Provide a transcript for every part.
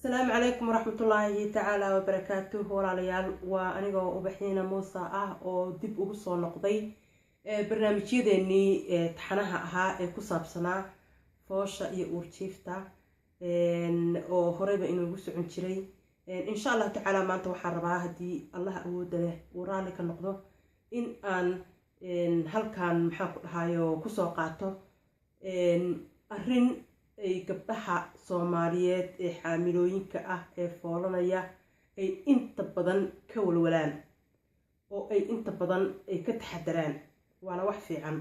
Asalaamu calaykum waraxmatullaahi tacaala wabarakaatuh. Walaalayaal, waa anigoo Ubaxiina Muuse ah oo dib ugu soo noqday barnaamijyadeenii taxanaha ahaa ee ku saabsanaa foosha iyo uurjiifta oo horeyba inoogu socon jiray. Insha Allahu tacaala maanta waxaan rabaa, haddii Allah awoodda leh uu raalli ka noqdo, in aan halkan, maxaan ku dhahayo, kusoo qaato arrin ay gabdhaha Soomaaliyeed ee xaamilooyinka ah ee foolanaya ay inta badan ka walwalaan oo ay inta badan ay ka taxadaraan. Waana wax fiican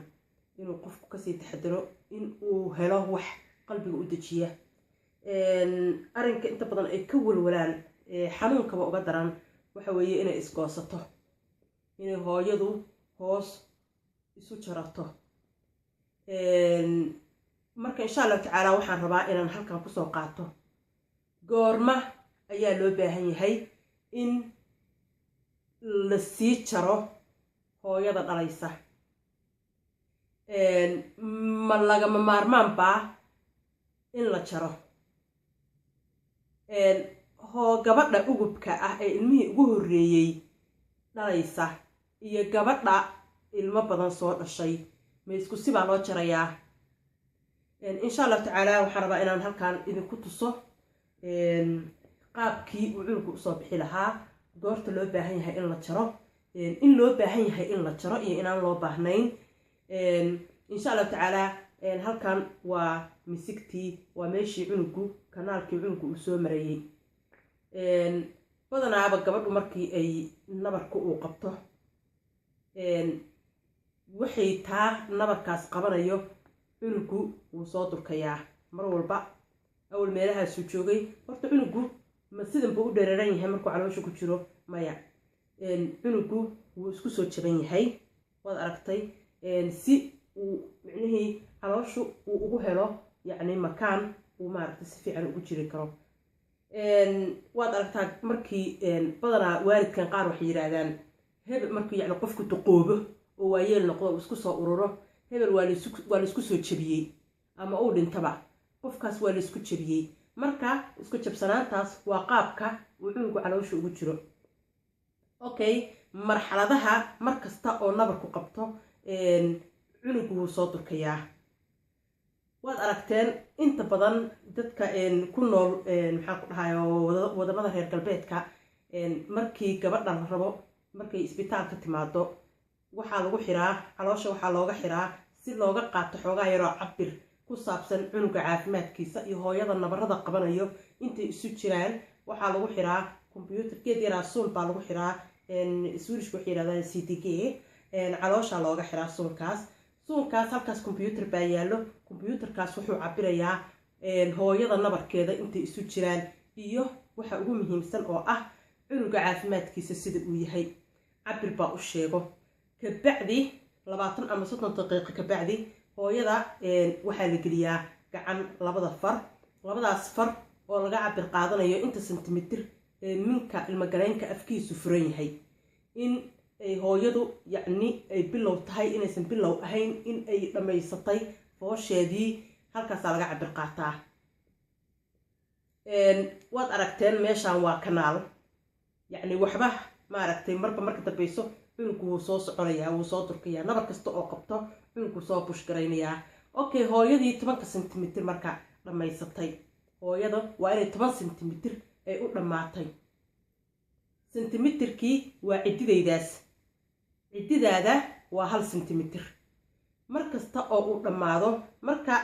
inuu qofku kasii taxadaro, in uu helo wax qalbiga u dejiya. Arrinka inta badan ay ka walwalaan, xanuunkaba uga daran, waxa weeye inay isgoosato, inay hooyadu hoos isu jarato. Marka insha Allahu tacaala waxaan rabaa inaan halkan kusoo qaato goorma ayaa loo baahan yahay in la sii jaro hooyada dhalaysa. Ma lagama maarmaan baa in la jaro hoo gabadha ugubka ah ee ilmihii ugu horreeyey dhalaysa iyo gabadha ilmo badan soo dhashay? Ma isku si baa loo jarayaa? Insha Allahu tacaala waxaan rabaa inaan halkan idinku tuso qaabkii uu cunugu usoo bixi lahaa, goorta loo baahan yahay in la jaro, in loo baahan yahay in la jaro iyo inaan loo baahnayn, insha Allahu tacaala. Halkan waa misigtii, waa meeshii cunugu, kanaalkii cunugu uu soo marayey. Badanaaba gabadhu markii ay nabarka uu qabto, waxay taa nabarkaas qabanayo, cunugu wuu soo durkayaa mar walba. Awal meelahaasuu joogay. Horta cunugu ma sidan buu u dhereeran yahay markuu caloosha ku jiro? Maya, cunugu wuu isku soo jaban yahay, waad aragtay, si uu micnihii calooshu uu ugu helo, yacni makaan uu maaragtay si fiican ugu jiri karo. Waad aragtaa, markii badanaa waalidkan qaar waxay yidhaahdaan hebel markuu, yacni, qofku duqoobo oo waayeel noqdo, uu isku soo ururo, hebel waa laisku soo jebiyey, ama uu dhintaba, qofkaas waa laisku jebiyey. Marka isku jabsanaantaas waa qaabka uu cunugu caloosha ugu jiro. Okay, marxaladaha mar kasta oo nabarku qabto, cunugu wuu soo durkayaa. Waad aragteen, inta badan dadka ku nool, maxaan ku dhahay, wadamada reer galbeedka, markii gabadha la rabo, markay isbitaalka timaado, waxaa lagu xiraa caloosha, waxaa looga xiraa si looga qaato xoogaa yaroo cabir ku saabsan cunuga caafimaadkiisa iyo hooyada nabarada qabanayo intay isu jiraan. Waxaa lagu xiraa combyuutar geed yaraa, suul baa lagu xiraa. Swedishka waxay yidhahdaan CTG. Caloosha looga xiraa suulkaas. Suulkaas halkaas combyuutar baa yaallo. Combyuutarkaas wuxuu cabirayaa hooyada nabarkeeda intay isu jiraan iyo waxa ugu muhiimsan oo ah cunuga caafimaadkiisa sida uu yahay. Cabir baa u sheego. Kabacdi 20 ama 30 daqiiqo kabacdi hooyada waxaa la geliyaa gacan, labada far, labadaas far oo laga cabir qaadanayo inta sentimitir ee minka ilmagaleenka afkiisu furan yahay, in ay hooyadu, yacni, ay bilow tahay, inaysan bilow ahayn, in ay dhammaysatay foosheedii. Halkaasaa laga cabir qaataa. Waad aragteen, meeshaan waa kanaal, yacni waxba maaragtay. Marba marka dambeyso cunugu wuu soo soconayaa, wuu soo durkayaa. Nabar kasta oo qabto cunuguu soo bushgaraynayaa. Okay, hooyadii 10-ka sentimitir marka dhammaysatay, hooyada waa inay 10 sentimitir ay u dhammaatay. Sentimitirkii waa ciddidaydaas, ciddidaada waa 1 sentimitir. Mar kasta oo uu dhammaado marka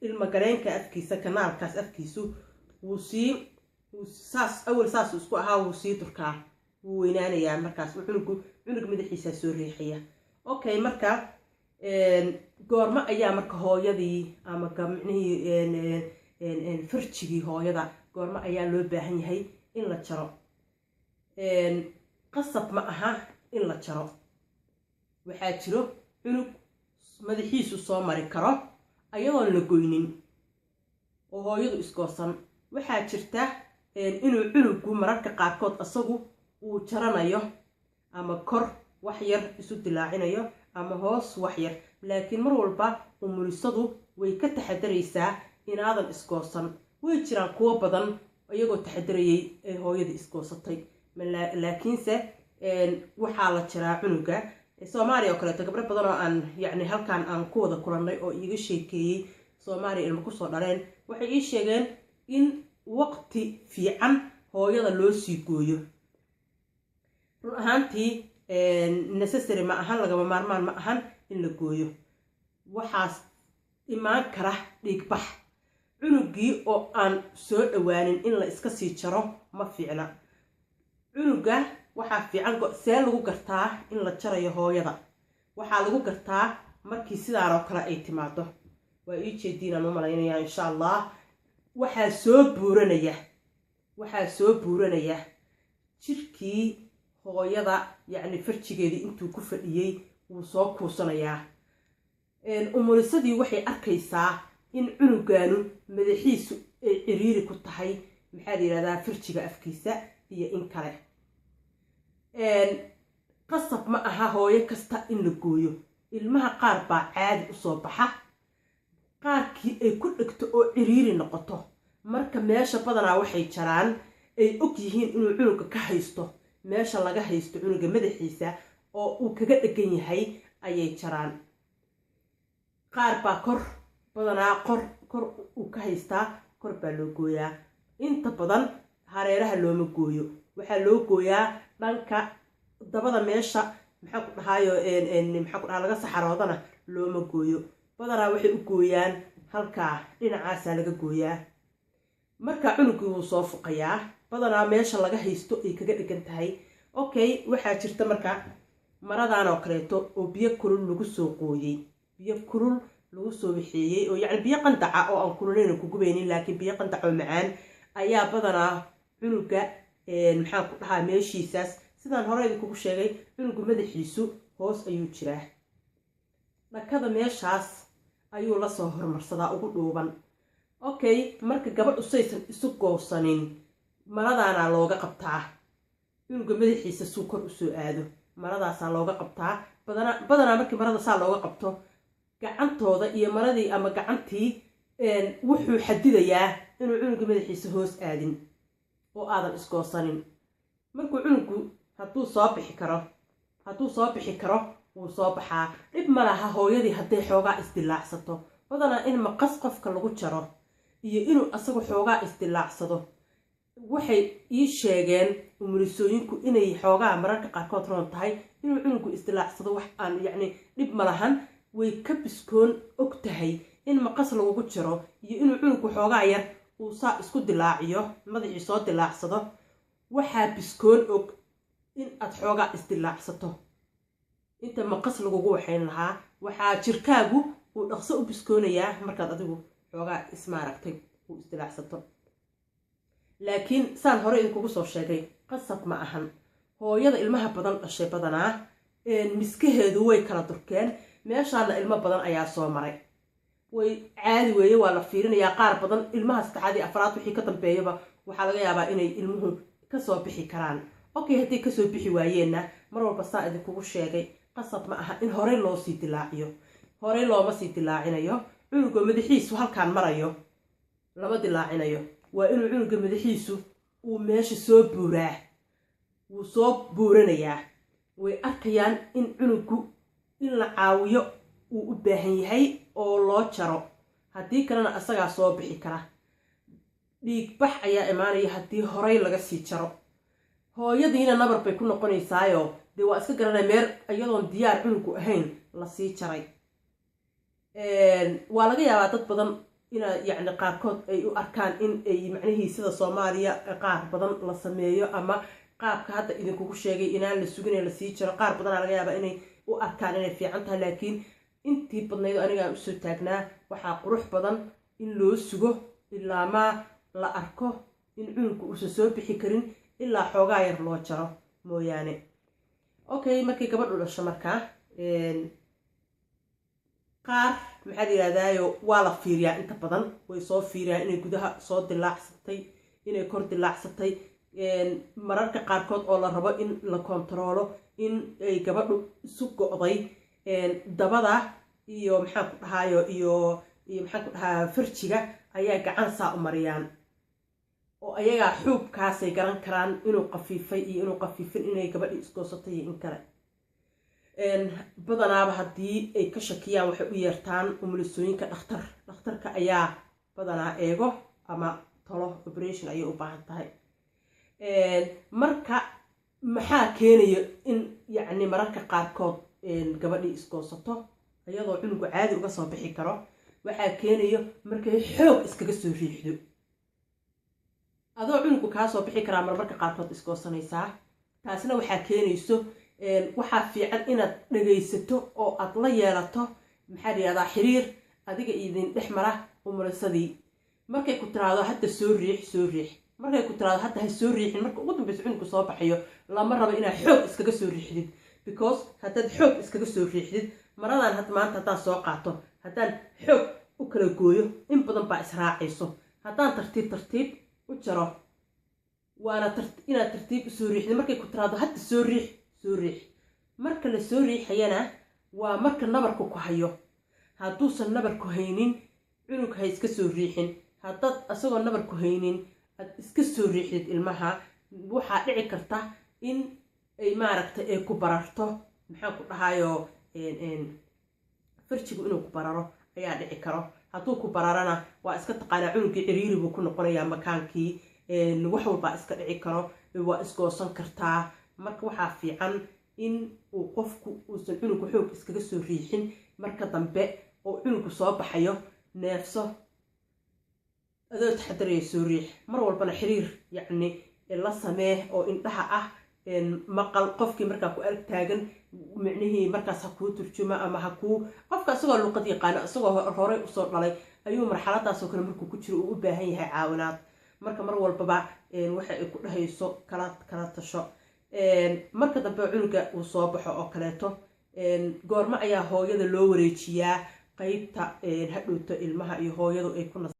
ilmagaleenka afkiisa, kanaalkaas afkiisu wuu sii saas, awal saasuu isku ahaa, wuu sii durkaa, wuu weynaanayaa. Markaas cunugu, cunug madaxiisaa soo riixaya. Okay, marka goormo ayaa marka hooyadii ama micnihii farjigii hooyada goormo ayaa loo baahan yahay in la jaro? Qasab ma aha in la jaro. Waxaa jiro cunug madaxiisu soo mari karo ayadoon la goynin oo hooyadu isgoosan. Waxaa jirta inuu cunugu mararka qaarkood isagu uu jaranayo, ama kor wax yar isu dilaacinayo ama hoos wax yar, laakiin mar walba umulisadu way ka taxadaraysaa inaadan isgoosan. Way jiraan kuwo badan. Iyagoo taxadarayay ay hooyadii isgoosatay. Laakiinse waxaa la jaraa cunuga. Soomaaliya oo kaleeto, gabdho badan oo aan yacni halkan aan ku wada kulannay oo iiga sheekeeyey Soomaaliya ilmo kusoo dhaleen, waxay ii sheegeen in waqti fiican hooyada loo sii gooyo. Run ahaantii necessary ma ahan, lagama maarmaan ma ahan in la gooyo. Waxaas imaan kara dhiigbax, cunugii oo aan soo dhowaanin in la iska sii jaro ma fiicna. Cunuga waxaa fiican, see lagu gartaa in la jarayo hooyada? Waxaa lagu gartaa markii sidaan oo kale ay timaado. Waa ii jeediinaan u malaynayaa, insha Allah. Waxaa soo buuranaya jirkii hooyada, yacni farjigeedii intuu ku fadhiyey wuu soo kuusanayaa. Umulisadii waxay arkaysaa in cunugaanu madaxiisu ay ciriiri ku tahay, maxaa la yidhahdaa, farjiga afkiisa iyo in kale. Qasab ma aha hooyo kasta in la gooyo. Ilmaha qaar baa caadi usoo baxa, qaarkii ay ku dhegto oo ciriiri noqoto. Marka meesha badanaa waxay jaraan ay og yihiin inuu cunuga ka haysto, meesha laga haysto cunuga madaxiisa oo uu kaga dhegan yahay ayay jaraan. Qaar baa kor, badanaa qor kor uu ka haystaa, kor baa loo gooyaa. Inta badan hareeraha looma gooyo, waxaa loo gooyaa dhanka dabada. Meesha, maxaa ku dhahaayo, maxaa ku dhahaa, laga saxaroodana looma gooyo. Badanaa waxay u gooyaan halkaa, dhinacaasaa laga gooyaa. Marka cunugii wuu soo fuqayaa, badanaa meesha laga haysto ay kaga dhegan tahay. Okay, waxaa jirta marka maradan oo kaleeto oo biyo kulul lagu soo qooyey, biyo kulul lagu soo wixeeyey, oo yacni biyo qandaca oo aan kululayn ku gubaynin, laakiin biyo qandac oo macaan ayaa badanaa cunuga, maxaan ku dhahaa, meeshiisaas. Sidaan hore idinkugu sheegay, cunugu madaxiisu hoos ayuu jiraa, dhakada meeshaas ayuu lasoo horumarsadaa ugu dhuuban. Okay, marka gabadhu saysan isu goosanin, maradaanaa looga qabtaa cunuga madaxiisa suu kor usoo aado, maradaasaa looga qabtaa. Badanaa markii marada saa looga qabto, gacantooda iyo maradii ama gacantii wuxuu xadidayaa inuu cunuga madaxiisa hoos aadin oo aadan isgoosanin. Markuu cunugu hadduu soo bixi karo, wuu soo baxaa, dhib ma laha. Hooyadii hadday xoogaa isdilaacsato, badanaa in maqas qofka lagu jaro iyo inuu asagu xoogaa isdilaacsado, waxay ii sheegeen umulisooyinku inay xoogaa mararka qaarkood roon tahay inuu cunugu isdilaacsado. Wax aan yacni dhib ma lahan, way ka biskoon og tahay in maqas lagugu jaro iyo inuu cunugu xoogaa yar uu saa isku dilaaciyo, madaxii soo dilaacsado. Waxaa biskoon og in aad xoogaa isdilaacsato inta maqas lagugu waxayn lahaa. Waxaa jirkaagu uu dhaqso u biskoonayaa markaad adigu xoogaa ismaaragtay uu isdilaacsato. Laakiin saan hore idinkugu soo sheegay, qasab ma ahan. Hooyada ilmaha badan dhashay badanaa miskaheedu way kala durkeen, meeshaana ilmo badan ayaa soo maray, way caadi weeye, waa la fiirinayaa. Qaar badan ilmaha saddexaad iyo afraad wixii ka dambeeyaba waxaa laga yaabaa inay ilmuhu kasoo bixi karaan. Okay, hadday kasoo bixi waayeenna, mar walba saa idinkugu sheegay, qasab ma aha in horey loo sii dilaaciyo. Horey looma sii dilaacinayo. Cunuga madaxiisu halkaan marayo lama dilaacinayo. Waa inuu cunuga madaxiisu uu meesha soo buuraa, wuu soo buuranayaa. Way arkayaan in cunugu in la caawiyo uu u baahan yahay oo loo jaro. Haddii kalena asagaa soo bixi kara. Dhiigbax ayaa imaanaya haddii horey laga sii jaro. Hooyadiina nabar bay ku noqonaysaayo, dee waa iska garanaya meer iyadoon diyaar cunugu ahayn lasii jaray. Waa laga yaabaa dad badan ina yacni qaarkood ay u arkaan in ay macnihii sida Soomaaliya qaar badan la sameeyo ama qaabka hadda idinkugu sheegay inaan la sugin lasii jaro. Qaar badanaa laga yaabaa inay u arkaan inay fiican tahay, laakiin intii badnayd aniga aan usoo taagnaa, waxaa qurux badan in loo sugo ilaamaa la arko in cunugu uusan soo bixi karin ilaa xoogaa yar loo jaro mooyaane. Okay, markay gabadhu dhasho markaa, qaar, maxaa la yidhahdaayo, waa la fiiriyaa. Inta badan way soo fiiriyaan inay gudaha soo dilaacsatay, inay kor dilaacsatay. Mararka qaarkood oo la rabo in la kontaroolo in ay gabadhu isu go'day dabada iyo, maxaan ku dhahaayo, iyo maxaan ku dhahaa, farjiga ayaa gacan saa u mariyaan. Oo ayagaa xuubkaasay garan karaan inuu qafiifay iyo inuu qafiifin, inay gabadhii isgoosatay iyo in kale. Badanaaba haddii ay ka shakiyaan, waxay u yeertaan umulisooyinka dhakhtar. Dhakhtarka ayaa badanaa eego ama talo operation ayay u baahan tahay. Marka maxaa keenaya in yacni mararka qaarkood gabadhii isgoosato iyadoo cunugu caadi uga soo bixi karo? Waxaa keenayo markay xoog iskaga soo riixdo. Adoo cunugu kaa soo bixi karaa marmarka qaarkood isgoosanaysaa. Taasna waxaa keenayso, waxaa fiican inaad dhagaysato oo aad la yeelato, maxaa la yihahdaa, xiriir adiga idin dhex mara umulisadii. Markay ku tiraahdo "Hadda soo riix," soo riix. Markay ku tiraahdo "Hadda ha soo riixin," marka ugu dambeysa cunugu soo baxayo, lama rabo inaad xoog iskaga soo riixdid, because haddaad xoog iskaga soo riixdid maradan, hadda maanta haddaan soo qaato, haddaan xoog u kala gooyo, in badan baa israacayso. Haddaan tartiib tartiib u jaro, waana inaad tartiib usoo riixdid. Markay ku tiraahdo "Hadda soo riix," soo riix. Marka la soo riixayana waa marka nabarku ku hayo. Hadduusan nabarku haynin, cunug ha iska soo riixin. Haddaad isagoo nabarku haynin aad iska soo riixdid ilmaha, waxaa dhici karta in ay maaragtay ay ku bararto, maxaan ku dhahayo, farjigu inuu ku bararo ayaa dhici karo. Hadduu ku bararana, waa iska taqaanaa, cunugii ciriiri buu ku noqonayaa makaankii, wax walbaa iska dhici karo, waa isgoosan kartaa. Marka waxaa fiican in uu qofku uusan cunugu xoog iskaga soo riixin. Marka dambe oo cunugu soo baxayo, neefso, adoo taxadaraya soo riix. Mar walbana xiriir yacni la samee oo indhaha ah, maqal qofkii markaa ku arag taagan, micnihii markaas ha kuu turjuma ama ha kuu qofka isagoo luqad yaqaano, isagoo horey usoo dhalay ayuu marxaladaasoo kale markuu ku jiro uu u baahan yahay caawinaad. Marka mar walbaba waxa ay ku dhahayso kala tasho. Marka dambe cunuga uu soo baxo oo kaleeto, goormo ayaa hooyada loo wareejiyaa qeybta hadhowto ilmaha iyo hooyadu ay ku